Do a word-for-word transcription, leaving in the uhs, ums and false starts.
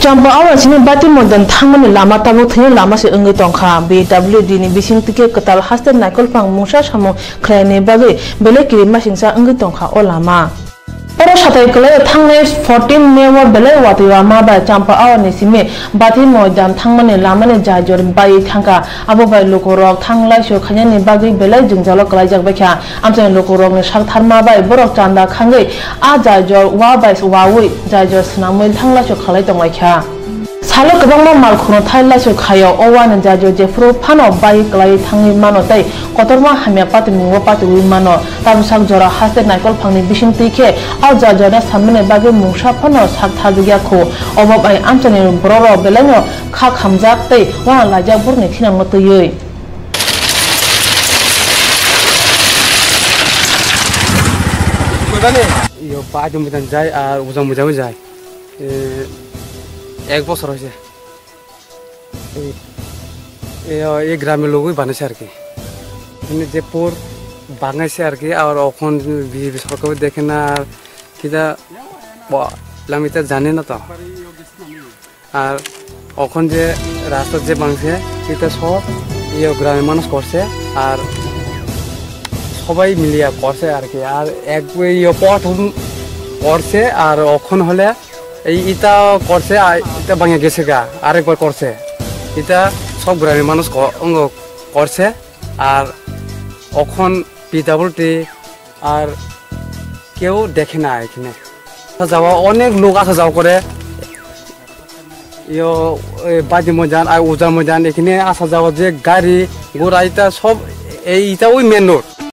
Champa awa simi Bati Moidan thangmani lama tabuk thwino lama se wngwi tongkha. B W D ni bising tike kwtal haste naikolphang mungsa samung khlaini bagwi belai kiri masingsa wngwi tongkha o lama. Oro satai kwlaio thangnai fourteen May o belai watwi wama bai Champa awa ni simi Bati Moidan thangmani lamani jajor bai thangkha. Abo bai lukurok thang laisio khainani bagwi belai jwngjalo kwlaijak baikha. Amchaini lukurokni saktharma bai borok chanda khangwi a jajor wa bai wawi jajor swnamwi thang laisio khalai tonglaikha. Salo kwbangma mal khunu thai laisio khaio, o wani jajor jephuru phano bai kwlaiwi thangwi mano tei kotorma hamya patimungo patiwi mano. Tabuksak jora haste naikolphangni bisingtwi khe a jajorno sammani bagwi mungsa phano sak tharjakya kho. Obo bai amchaini bororok belaino kha khamjak tei wana laijak borokni thinangno twiwi. Iyo, Bati Moidan jai, ar Uja Moidan jai. E, ek bosor hoise. E, e, e grame logoi banai se ar ki. Ini je por bangai se ar ki, ar okhon B J P sorkar dekhe na, kita, bo, lamita jane na to. আর এখন যে রাস্তা যে ভাঙছে, এটা সব ইয়ে গ্রামের মানুষ করছে, আর সবাই মিলিয়া করছে আর কি। আর এক ইয়ে পথ করছে, আর এখন হলে এই ইটা করছে, আর এটা ভাঙে গেছে গা, আরেকবার করছে। এটা সব গ্রামের মানুষ ক-, অঙ্গ করছে। আর এখন পি ডাবল টি আর কেউ দেখে না এখানে। আসা যাওয়া অনেক লোক আসা যাওয়া করে। ইয়ো, এ, বাদি ময়দান আর উজা ময়দান এখানে আসা যাওয়া যে গাড়ি ঘোড়া এটা সব এই, এটা ওই মেন রোড।